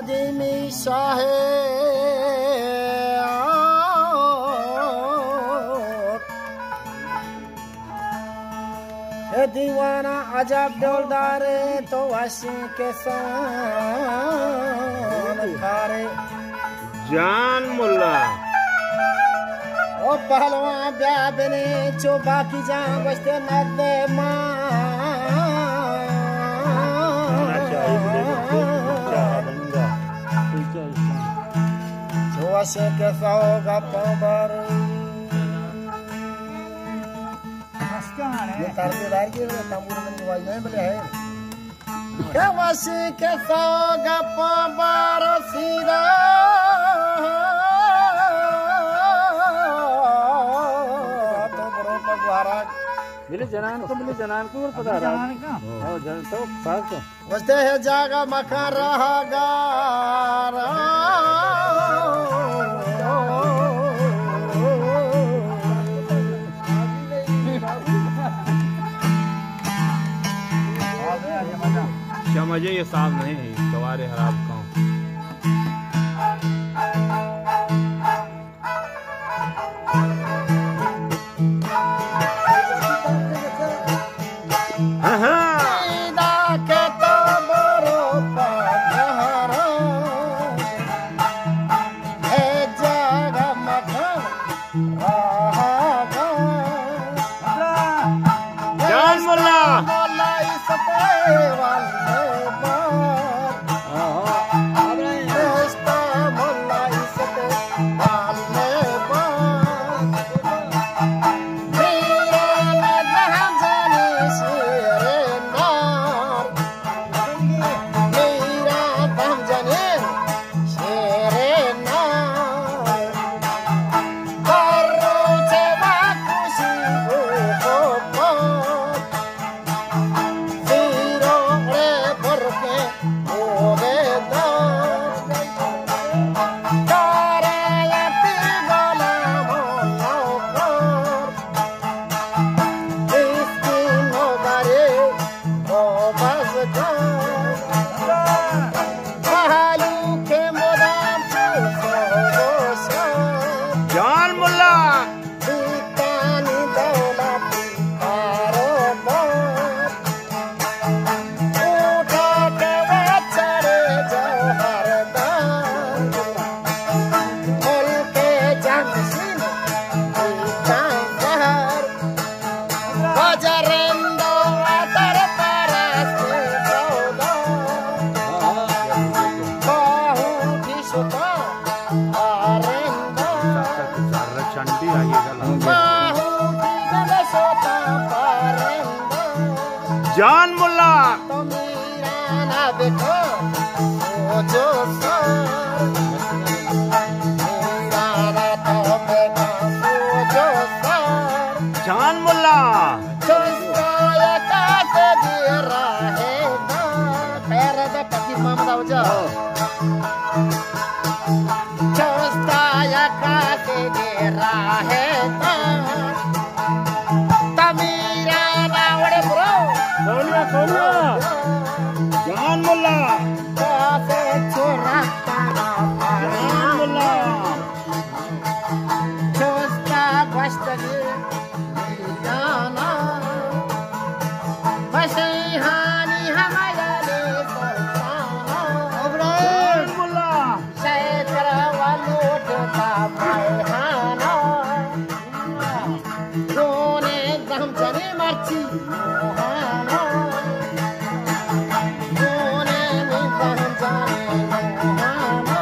دیمی شاہ اے دیوانہ عجب ڈولدارے، تو وشیں کسان کارے۔ جان ملا۔ او پہلوان بیا بنے چو باقی جان گوشتے نردے مان۔ چو وشیں کسان گپاں بار۔ یہ طرز دار کی تنبور من واجہ بلے ہے۔ کہ وشیں کسان گپاں بارو سیدھا تو برو پہ گوارا۔ بلے جنان کو، بلے جنان کو اور پدا جنان کا۔ ہاں، جنان تو ساز تو۔ وشتے ہے جاگہ مکان رہا گارا۔ سمجھے یہ صاحب نہیں ہے، سوارے خراب کاؤں۔ جان ملا۔ جان ملا۔ جان ملا۔ جان ملا۔ چوستا یا کاسے دے راہ تا۔ تمیرا ناوڑ برو۔ سونیا، سونیا۔ جان ملا۔ کاسے چھوڑا تارا۔ جان ملا۔ چوستا گوشتگی۔ جانا، پشیہانی ہمایانی سلطانا۔ ابراہیم ملا۔ شیطر و لوٹتا میہانا۔ دونے دم جنے مرچی موہانا۔ دونے دم جنے موہانا۔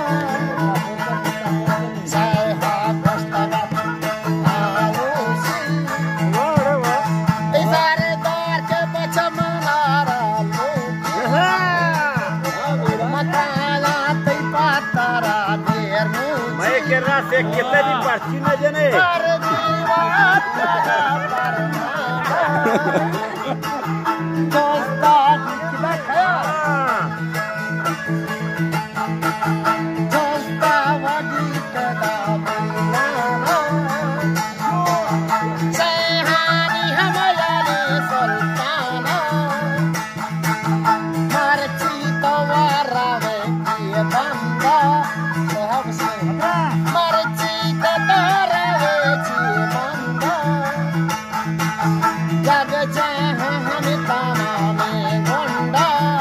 میں کرا سے کتنی پرچی نہ جنے۔ دوستا، دوستا وڈی کدا دیوانا، شیہانی ہمایانی سلطانا، مرچی تو وارا وے مرچی تہ تو روے چی بندا، جگ جہاں ہمے تمامیں گنڈا،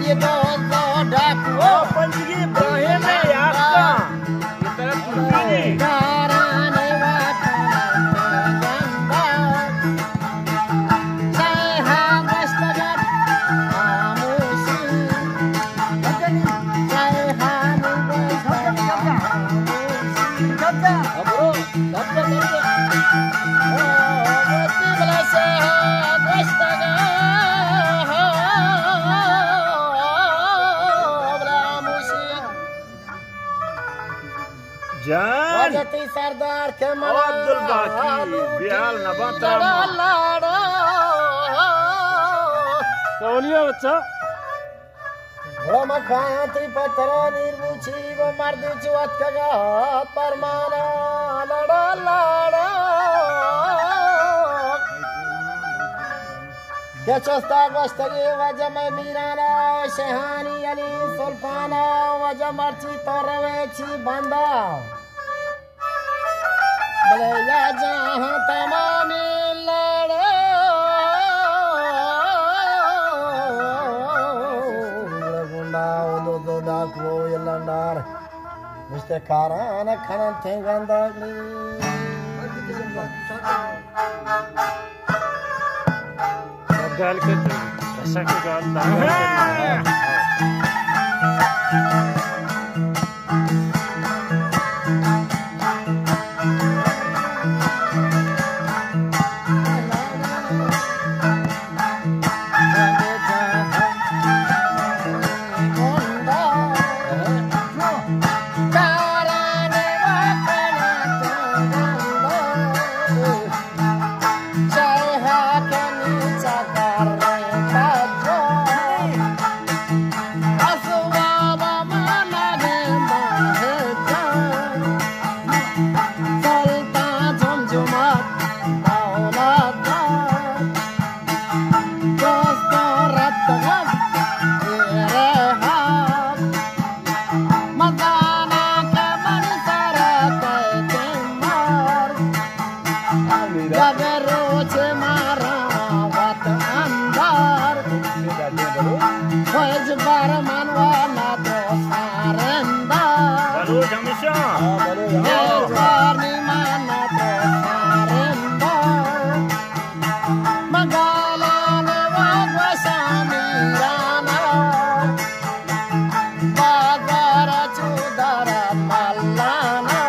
یہ دو دو ڈاکو پنجگی ابراہیم یافتہ۔ جان۔ واجہ تئی سردار کہ من عبدالباقی بیال نباں ترا لڑا، لڑا۔ سونیا بچہ۔ گڑا من کایاں تئی پترا نیر بوچی و مردی چو اتکگا پرمانا لڑا، لڑا۔ کہ چستا گوشتگی واجہ مئے میرانا، شیہانی علی سلطانا، واجہ مرچی تو روے چی بندا۔ بلے یا جہاں تمامی لڑ گنڈا و دو دو ڈاکو و یہ لنڈار مشتے کاران کھنن تھیں گندگی۔ گال کر دے، ایسا کہ گال داغ کر دے۔ مزانا کہ منی سرا کئیت مار، یک روچے مارا وت اندر، ہچبر من و نہ تو سرندر۔ بلوچ ہمیشہ۔ ہچ بر نی من نہ تو سرندر۔ مگالان و گوشان میرانا، بازار چودر ملانا،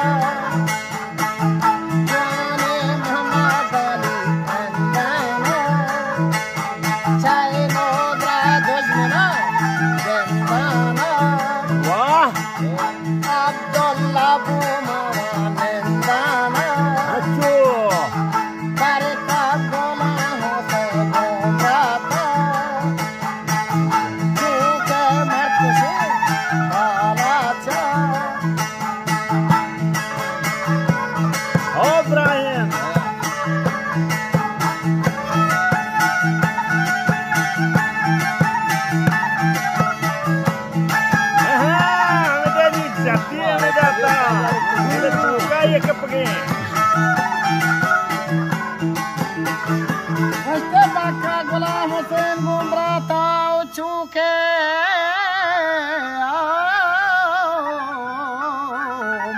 جان محمد علی خندانا، چائے نودرا دشمنا زندانا۔ واہ! عبداللہ بومارا نندانا۔ اچھو۔ برکت گلا حسین گومراتا۔ چوکہ مرکشی بالاچا۔ او ابراہیم۔ ہاں، ہمدا جی، جاتی ہمدا تا۔ میرے توکا یہ کپگے۔ ہستے پاکا غلام حسین گوں براتا و چوکے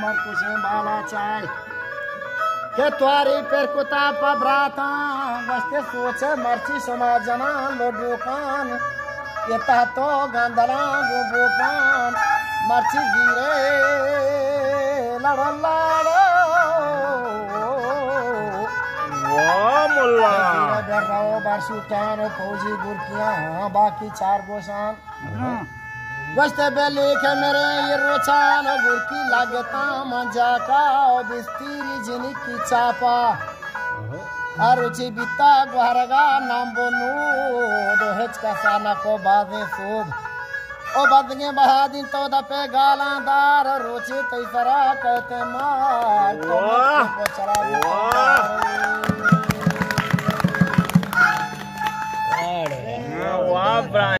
مرکشیں بالاچائے۔ کہ تواری پر کتا پہ براتاں، گوشتے سوچ مرچی شما جنان لڈوکان، یہ تہ تو گندلاں گوں بوپان، مرچی زیرے لڑ لڑ۔ واہ ملا۔ زیرے بر رو بر شوٹان و فوجی گرکیاں، باقی چار گوشان۔ گوشت بلی کہ مرے یہ روچان و گرکی لگتا من جاکا و بستیری جنکی چاپا۔ ہر روچی بیتا گوہرگا نمبو نود و ہچ کسا نکو بازیں سود۔ او بزگیں بہادین تو دپے گالاں دار، روچی تئی سرا کہتے مار، تو واہ۔ مکو چرا واہ۔ واہ، واہ، برا۔